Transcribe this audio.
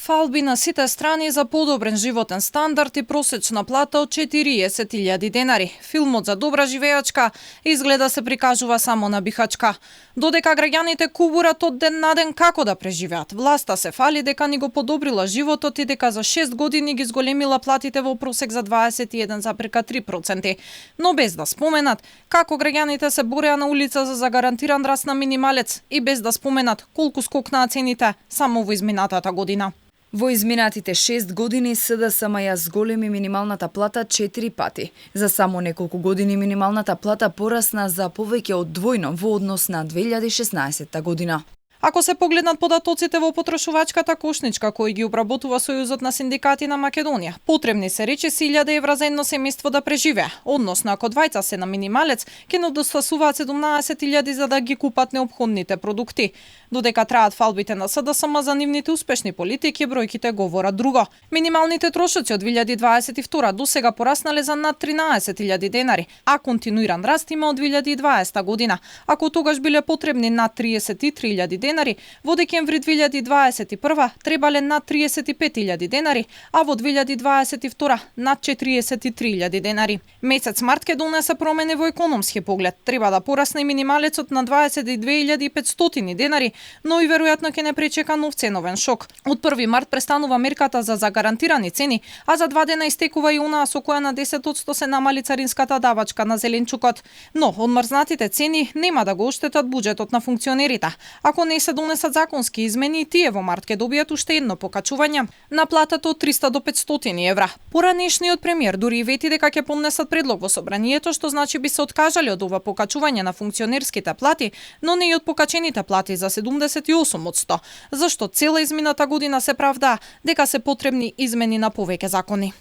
фалби на сите страни за подобрен животен стандард и просечна плата од 40.000 денари. Филмот за добра живеачка изгледа се прикажува само на Бихачка. Додека граѓаните кубурат од ден на ден како да преживеат, власта се фали дека ни го подобрила животот и дека за 6 години ги зголемила платите во просек за 21,3%, но без да споменат како граѓаните се бореа на улица за гарантиран раст на минималец и без да споменат колку скокнаа цените само во изминатата година. Во изминатите 6 години СДСМ ја зголеми минималната плата 4 пати. За само неколку години минималната плата порасна за повеќе од двојно во однос на 2016 година. Ако се погледнат податоците во потрошувачката кошничка кои ги обработува Сојузот на синдикати на Македонија, потребни се речиси 1000 евра за едно семејство да преживее. Односно, ако двајца се на минималец, ќе недостасуваат 17.000 за да ги купат неопходните продукти. Додека траат фалбите на СДСМ за нивните успешни политики, бројките говорат друго. Минималните трошоци од 2022 до сега пораснале за над 13.000 денари, а континуиран раст има од 2020 година. Ако тогаш биле потребни над 33.000 денари, во декември 2021 требале над 35.000 денари, а во 2022 над 43.000 денари. Месец март ќе донесе промени во економски поглед. Треба да порасне минималецот на 22.500 денари, но и веројатно ќе не пречека нов ценовен шок. Од 1 март престанува мерката за загарантирани цени, а за 2 дена истекува и онаа со која на 10% се намали царинската давачка на зеленчукот. Но одмрзнатите цени нема да го оштетат буџетот на функционерите. Ако не се донесат законски измени, тие во март ќе добијат уште едно покачување на платата од 300 до 500 евра. Поранешниот премиер дури и вети дека ќе поднесат предлог во собранието, што значи би се откажале од ова покачување на функционерските плати, но не и од покачените плати за 78%, зашто цела измината година се правда дека се потребни измени на повеќе закони.